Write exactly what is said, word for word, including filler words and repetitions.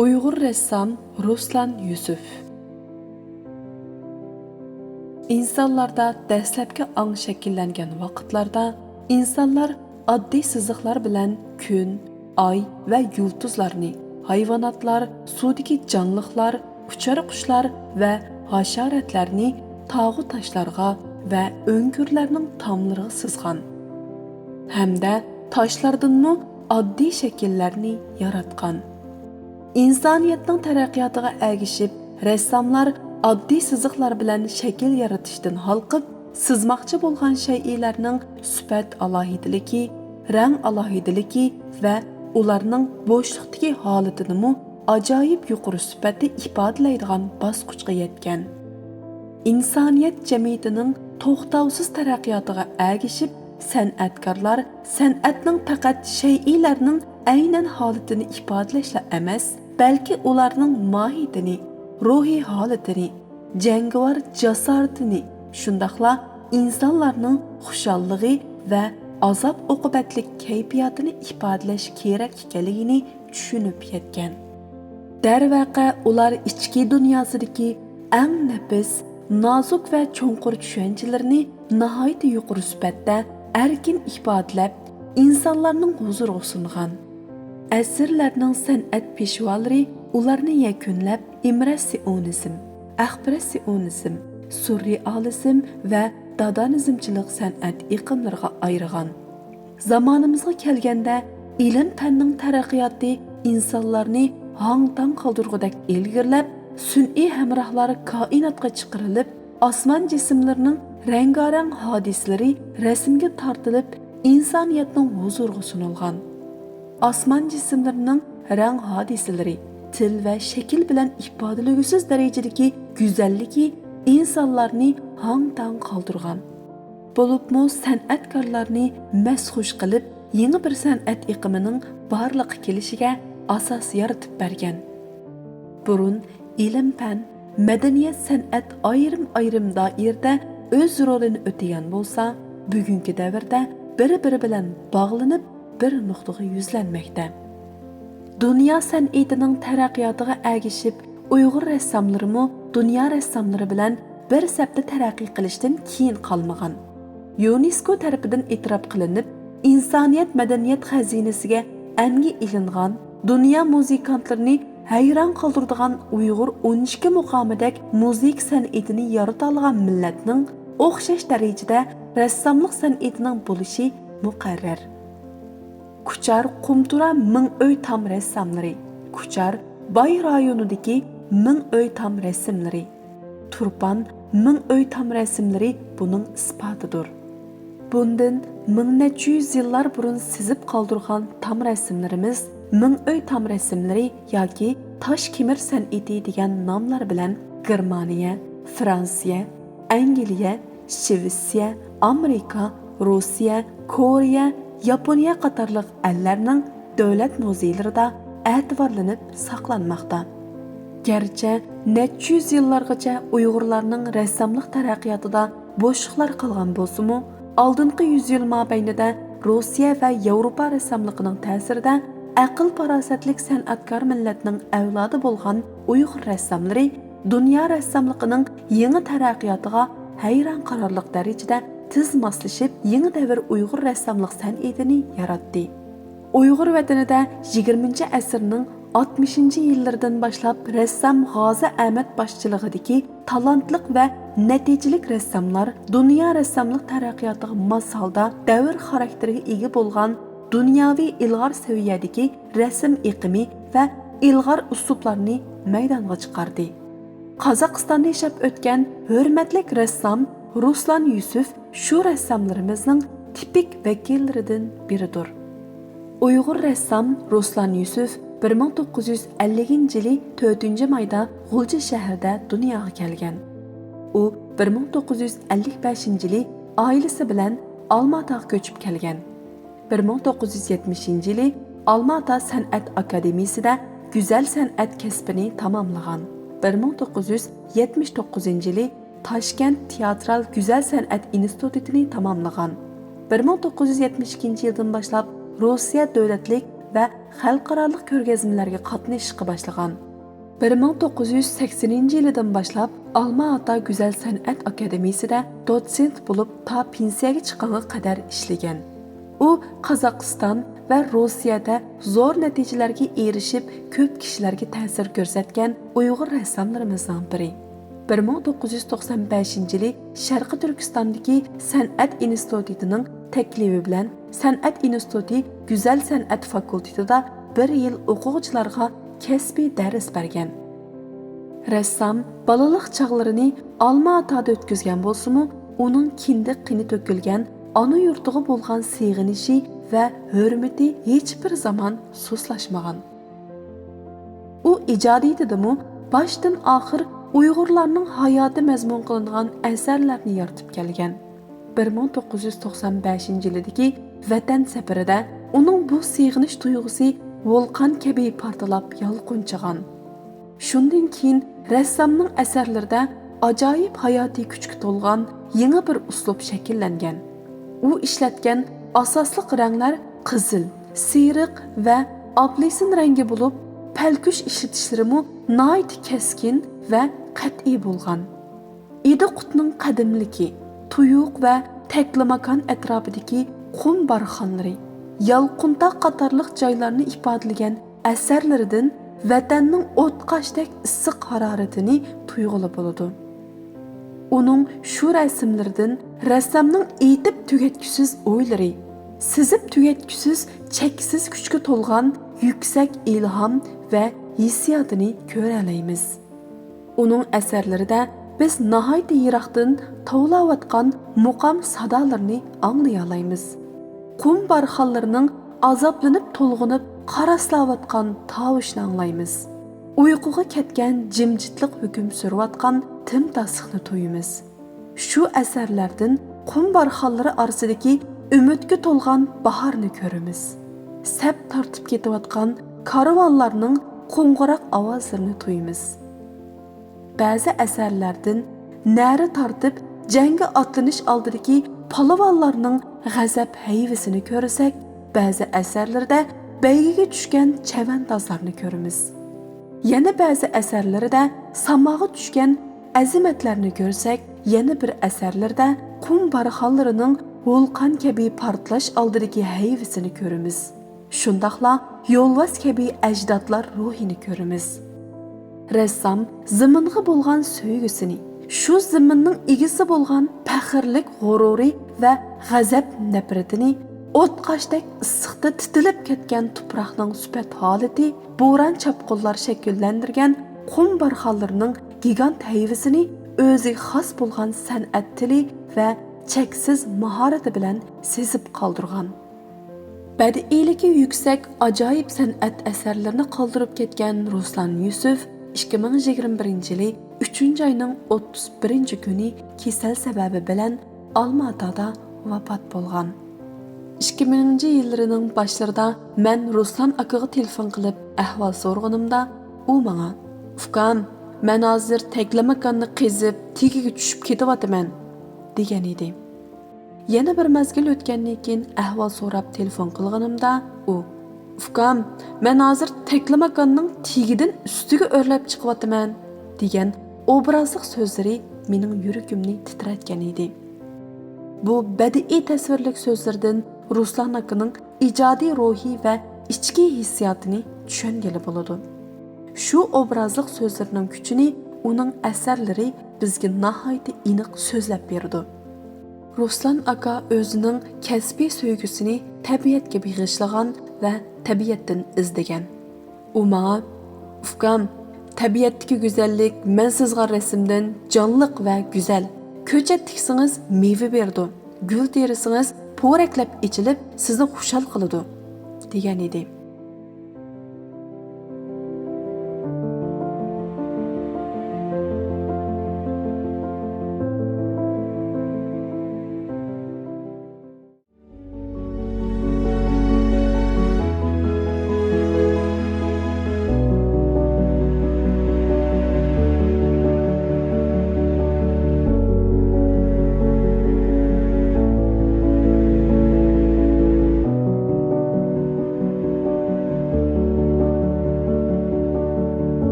ئۇيغۇر رەسسام رۇسلان يۈسۈپ. ئىنسانلاردا دەسلەپكى ئاڭ شەكىللەنگەن ۋاقىتلاردا ئىنسانلار ئاددىي سىزىقلار بىلەن كۈن، ئاي ۋە يۇلتۇزلارنى، ھايۋاناتلار، سۇدىكى جانلىقلار، ئۇچار قۇشلار ۋە ھاشاراتلارنى، تاغۇ تاشلارغا ۋە ئۆڭكۈرلەرنىڭ تاملىرىغا سىزغان ھەمدە تاشلاردىنمۇ ئاددىي شەكىللەرنى ياراتقان. ئىنسانىيەتنىڭ تەرەققىياتىغا ئەگىشىپ، رەسساملار ئاددىي سىزىقلار بىلەن شەكىل يارىتىشتىن ھالقىپ، سىزماقچى بولغان شەيئىلەرنىڭ سۈپەت ئالاھىدىلىكى، رەڭ ئالاھىدىلىكى ۋە ئۇلارنىڭ بوشلۇقتىكى ھالىتىنىمۇ ئاجايىپ يۇقىرى سۈپەتتە ئىپادىلەيدىغان باسقۇچقا يەتكەن. ئىنسانىيەت جەمئىيىتىنىڭ توختاۋسىز تەرەققىياتىغا ئەگىشىپ، سەنئەتكارلار سەنئەتنىڭ پەقەت شەيئىلەرنىڭ ئەينەن ھالىتىنى ئىپادىلەشلا ئەمەس، بەلكى ئۇلارنىڭ ماھىيىتىنى، روھىي ھالىتىنى، جەڭگىۋار جاسارىتىنى، شۇنداقلا ئىنسانلارنىڭ خۇشاللىقى ۋە ئازاب-ئوقۇبەتلىك كەيپىياتىنى ئىپادىلەش كېرەك ئىكەنلىكىنى چۈشىنىپ يەتكەن. دەرۋەقە، ئۇلار ئىچكى دۇنياسىدىكى ئەڭ نەپىس، نازۇك ۋە چوڭقۇر چۈشەنچىلىرىنى ناھايىتى يۇقىرى سۈپەتتە ئەركىن ئىپادىلەپ، ئىنسانلارنىڭ ھۇزۇرىغا سۇنغان. ئەسىرلەرنىڭ سەنئەت پېشۋالىرى ئۇلارنى يەكۈنلەپ، ئىمپرېسسىئونىزم، ئەخپرېسسىئونىزم، سۇررېئالىزم ۋە دادانىزمچىلىق سەنئەت ئېقىملىرىغا ئايرىغان. زامانىمىزغا كەلگەندە، ئىلىم-پەننىڭ تەرەققىياتى ئىنسانلارنى ھاڭ-تاڭ قالدۇرغۇدەك ئىلگىرىلەپ، سۈنئىي ھەمراھلار كائىناتقا چىقىرىلىپ، ئاسمان جىسىملىرىنىڭ رەڭگارەڭ ھادىسىلىرى رەسىمگە تارتىلىپ، ئىنسانىيەتنىڭ ھۇزۇرىغا سۇنۇلغان. ئاسمان جىسىملىرىنىڭ رەڭ ھادىسىلىرى، تىل ۋە شەكىل بىلەن ئىپادىلىگۈسىز دەرىجىدىكى گۈزەللىكى ئىنسانلارنى ھاڭ-تاڭ قالدۇرغان. بولۇپمۇ سەنئەتكارلارنى مەستخۇش قىلىپ، يېڭى بىر سەنئەت ئېقىمىنىڭ بارلىققا كېلىشىگە ئاساس يارىتىپ بەرگەن. بۇرۇن ئىلىم-پەن، مەدەنىيەت-سەنئەت ئايرىم-ئايرىم دائىرىدە ئۆز رولىنى ئۆتىگەن بولسا، بۈگۈنكى دەۋردە بىر-بىرى بىلەن باغلىنىپ، بىر نۇقتىغا يۈزلەنمەكتە. دۇنيا سەنئىتىنىڭ تەرەققىياتىغا ئەگىشىپ، ئۇيغۇر رەسساملىرىمۇ دۇنيا رەسساملىرى بىلەن بىر سەپتە تەرەققىي قىلىشتىن كېيىن قالمىغان. يۇنېسكو تەرىپىدىن ئېتىراپ قىلىنىپ، ئىنسانىيەت مەدەنىيەت خەزىنىسىگە ئەنگە ئېلىنغان، دۇنيا مۇزىكانتلىرىنى ھەيران قالدۇرىدىغان ئۇيغۇر ئون ئىككى مۇقامىدەك مۇزىكا سەنئىتىنى يارىتالىغان مىللەتنىڭ ئوخشاش دەرىجىدە رەسساملىق سەنئىتىنىڭ بولۇشى مۇقەررەر. كۇچار قۇمتۇرا مىڭ ئۆي تام رەسساملىرى، كۇچار باي رايونىدىكى مىڭ ئۆي تام رەسىملىرى، تۇرپان مىڭ ئۆي تام رەسىملىرى بۇنىڭ ئىسپاتىدۇر. بۇندىن مىڭ نەچچە يۈز يىللار بۇرۇن سىزىپ قالدۇرغان تام رەسىملىرىمىز مىڭ ئۆي تام رەسىملىرى ياكى تاش كېمىر سەنئىتى دېگەن ناملار بىلەن گېرمانىيە، فرانسىيە، ئەنگلىيە، شىۋېتسىيە، ئامېرىكا، روسىيە، كورېيە، ياپونىيە قاتارلىق ئەللەرنىڭ دۆلەت مۇزېيلىرىدا ئەتىۋارلىنىپ ساقلانماقتا. گەرچە نەچچە يۈز يىللارغىچە ئۇيغۇرلارنىڭ رەسساملىق تەرەققىياتىدا بوشلۇقلار قالغان بولسىمۇ، ئالدىنقى يۈز يىل مابەينىدە روسىيە ۋە ياۋروپا رەسساملىقىنىڭ تەسىرىدە ئەقىل-پاراسەتلىك سەنئەتكار مىللەتنىڭ ئەۋلادى بولغان ئۇيغۇر رەسساملىرى دۇنيا رەسساملىقىنىڭ يېڭى تەرەققىياتىغا ھەيران قالارلىق دەرىجىدە تېز ماسلىشىپ، يېڭى دەۋر ئۇيغۇر رەسساملىق سەنئىتىنى ياراتتى. ئۇيغۇر ۋەتىنىدە يىگىرمىنچى ئەسىرنىڭ ئاتمىشىنچى يىللىرىدىن باشلاپ رەسسام غازى ئەمەت باشچىلىقىدىكى تالانتلىق ۋە نەتىجىلىك رەسساملار دۇنيا رەسساملىق تەرەققىياتىغا ماس ھالدا دەۋر خاراكتېرىگە ئىگە بولغان دۇنياۋى ئىلغار سەۋىيەدىكى رەسىم ئېقىمى ۋە ئىلغار ئۇسلۇبلارنى مەيدانغا چىقاردى. قازاقىستاندا ياشاپ ئۆتكەن ھۆرمەتلىك رەسسام رۇسلان يۈسۈپ شۇ رەسساملىرىمىزنىڭ تىپىك ۋەكىللىرىدىن بىرىدۇر. ئۇيغۇر رەسسام رۇسلان يۈسۈپ بىر مىڭ توققۇز يۈز ئەللىكىنچى يىلى تۆتىنچى مايدا غۇلجا شەھىرىدە دۇنياغا كەلگەن. ئۇ بىر مىڭ توققۇز يۈز ئەللىك بەشىنچى يىلى ئائىلىسى بىلەن ئالماتاغا كۆچۈپ كەلگەن. بىر مىڭ توققۇز يۈز يەتمىشىنچى يىلى ئالماتا سەنئەت ئاكادېمىيىسىدە گۈزەل سەنئەت كەسپىنى تاماملىغان. بىر مىڭ توققۇز يۈز يەتمىش توققۇزىنچى يىلى تاشكەنت تىياترال گۈزەل سەنئەت ئىنستىتۇتىنى تاماملىغان. بىر مىڭ توققۇز يۈز يەتمىش ئىككىنچى يىلدىن باشلاپ روسىيە دۆلەتلىك ۋە خەلقئارالىق كۆرگەزمىلەرگە قاتنىشىشقا باشلىغان. بىر مىڭ توققۇز يۈز سەكسىنىنچى يىلىدىن باشلاپ ئالما ئاتا گۈزەل سەنئەت ئاكادېمىيىسىدە دوتسېنت بولۇپ تا پېنسىيەگە چىققانغا قەدەر ئىشلىگەن. ئۇ قازاقىستان ۋە روسىيەدە زور نەتىجىلەرگە ئېرىشىپ، كۆپ كىشىلەرگە تەسىر كۆرسەتكەن ئۇيغۇر رەسساملىرىمىزنىڭ بىرى. بىر مىڭ توققۇز يۈز توقسان بەشىنچى يىلى شەرقىي تۈركىستاندىكى سەنئەت ئىنستىتۇتىنىڭ تەكلىپى بىلەن سەنئەت ئىنستىتۇتى گۈزەل سەنئەت فاكۇلتېتىدا بىر يىل ئوقۇغۇچىلارغا كەسپىي دەرس بەرگەن. رەسسام بالىلىق چاغلىرىنى ئالما ئاتادا ئۆتكۈزگەن بولسىمۇ، ئۇنىڭ كىندىك قېنى تۆكۈلگەن ئانا يۇرتىغا بولغان سېغىنىشى ۋە ھۆرمىتى ھېچبىر زامان سۇسلاشمىغان. ئۇ ئىجادىيىتىدىمۇ باشتىن ئاخىر ئۇيغۇرلارنىڭ ھاياتى مەزمۇن قىلىنغان ئەسەرلەرنى يارىتىپ كەلگەن. بىر مىڭ توققۇز يۈز توقسان بەشىنچى يىلىدىكى ۋەتەن سەپىرىدە ئۇنىڭ بۇ سېغىنىش تۇيغۇسى ۋولقان كەبى پارتلاپ يالقۇنچىغان. شۇندىن كېيىن رەسسامنىڭ ئەسەرلىرىدە ئاجايىپ ھاياتىي كۈچكە تولغان يېڭى بىر ئۇسلۇب شەكىللەنگەن. ئۇ ئىشلەتكەن ئاساسلىق رەڭلەر قىزىل، سېرىق ۋە ئاپېلسىن رەڭگى بولۇپ، پەلكۈش ئىشلىتىشلىرىمۇ ناھايىتى كەسكىن ۋە قەتئىي بولغان. ئىدىقۇتنىڭ قەدىملىكى، تۇيۇق ۋە تەكلىماكان ئەتراپىدىكى قۇم بارخانلىرى، يالقۇنتاغ قاتارلىق جايلارنى ئىپادىلىگەن ئەسەرلىرىدىن ۋەتەننىڭ ئوتقاشتەك ئىسسىق ھارارىتىنى تۇيغىلى بولىدۇ. ئۇنىڭ شۇ رەسىملىرىدىن رەسسامنىڭ ئېيتىپ تۈگەتكۈسىز ئويلىرى، سىزىپ تۈگەتكۈسىز چەكسىز كۈچكە تولغان يۈكسەك ئىلھام ۋە ھېسسىياتىنى كۆرەلەيمىز. ئۇنىڭ ئەسەرلىرىدە بىز ناھايىتى يىراقتىن توۋلاۋاتقان مۇقام سادالىرىنى ئاڭلىيالايمىز. قۇم بارخانلىرىنىڭ ئازابلىنىپ تولغىنىپ قاراسلاۋاتقان تاۋۇشنى ئاڭلايمىز. ئۇيقۇغا كەتكەن جىمجىتلىق ھۆكۈم سۈرۈۋاتقان تىمتاسلىقنى تۇيىمىز. شۇ ئەسەرلەردىن قۇم بارخانلىرى ئارىسىدىكى ئۈمىدكە تولغان باھارنى كۆرىمىز. سەپ تارتىپ كېتىۋاتقان كارۋانلارنىڭ قوڭغۇراق ئاۋازلىرىنى تۇيىمىز. بەزى ئەسەرلەردىن نەرە تارتىپ جەڭگە ئاتلىنىش ئالدىدىكى پالۋانلارنىڭ غەزەپ ھەيۋىسىنى كۆرسەك، بەزى ئەسەرلىرىدە بەيگىگە چۈشكەن چەۋەندازلارنى كۆرىمىز. يەنە بەزى ئەسەرلىرىدە ساماغا چۈشكەن ئەزىمەتلەرنى كۆرسەك، يەنە بىر ئەسەرلىرىدە قۇم بارخانلىرىنىڭ ۋولقان كەبى پارتلاش ئالدىدىكى ھەيۋىسىنى كۆرىمىز. شۇنداقلا يولۋاس كەبى ئەجدادلار روھىنى كۆرىمىز. رەسسام زېمىنغا بولغان سۆيگۈسىنى، شۇ زېمىننىڭ ئىگىسى بولغان پەخىرلىك غۇرۇرى ۋە غەزەپ نەپرىتىنى، ئوتقاشتەك ئىسسىقتا تىتىلىپ كەتكەن تۇپراقنىڭ سۈپەت ھالىتى، بوران-چاپقۇنلار شەكىللەندۈرگەن قۇم بارخانلىرىنىڭ گىگانت ھەيۋىسىنى ئۆزىگە خاس بولغان سەنئەت تىلى ۋە چەكسىز ماھارىتى بىلەن سېزىپ قالدۇرغان. بەدىئىيلىكى يۈكسەك ئاجايىپ سەنئەت ئەسەرلىرىنى قالدۇرۇپ كەتكەن رۇسلان يۈسۈپ ئىككى مىڭ يىگىرمە بىرىنچى يىلى ئۈچىنچى ئاينىڭ ئوتتۇز بىرىنچى كۈنى كېسەل سەۋەبى بىلەن ئالما ئاتادا ۋاپات بولغان. ئىككى مىڭىنچى يىللىرىنىڭ باشلىرىدا مەن رۇسلان ئاكىغا تېلېفون قىلىپ ئەھۋال سورىغىنىمدا، ئۇ ماڭا، «ئۇكام، مەن ھازىر تەكلىماكاننى قېزىپ، تېگىگە چۈشۈپ كېتىۋاتىمەن» دېگەن ئىدى. يەنە بىر مەزگىل ئۆتكەندىن كېيىن ئەھۋال سوراپ تېلېفون قىلغىنىمدا، ئۇ، «ئۇكام، مەن ھازىر تەكلىماكاننىڭ تېگىدىن ئۈستىگە ئۆرلەپ چىقىۋاتىمەن» دېگەن ئوبرازلىق سۆزلىرى مېنىڭ يۈرىكىمنى تىترەتكەن ئىدى. بۇ بەدىئىي تەسۋىرلىك سۆزلىرىدىن رۇسلان ئاكىنىڭ ئىجادىي روھى ۋە ئىچكى ھېسسىياتىنى چۈشەنگىلى بولىدۇ. شۇ ئوبرازلىق سۆزلىرىنىڭ كۈچىنى ئۇنىڭ ئەسەرلىرى بىزگە ناھايىتى ئېنىق سۆزلەپ بېرىدۇ. رۇسلان ئاكا ئۆزىنىڭ كەسپىي سۆيگۈسىنى تەبىئەتكە بېغىشلىغان ۋە تەبىئەتتىن ئىزدىگەن. ئۇ ماڭا، «ئۇكام، تەبىئەتتىكى گۈزەللىك مەن سىزغان رەسىمدىن جانلىق ۋە گۈزەل. كۆچەت تىكسىڭىز مېۋە بېرىدۇ، گۈل تېرىسىڭىز پورەكلەپ ئېچىلىپ سىزنى خۇشال قىلىدۇ» دېگەن ئىدى.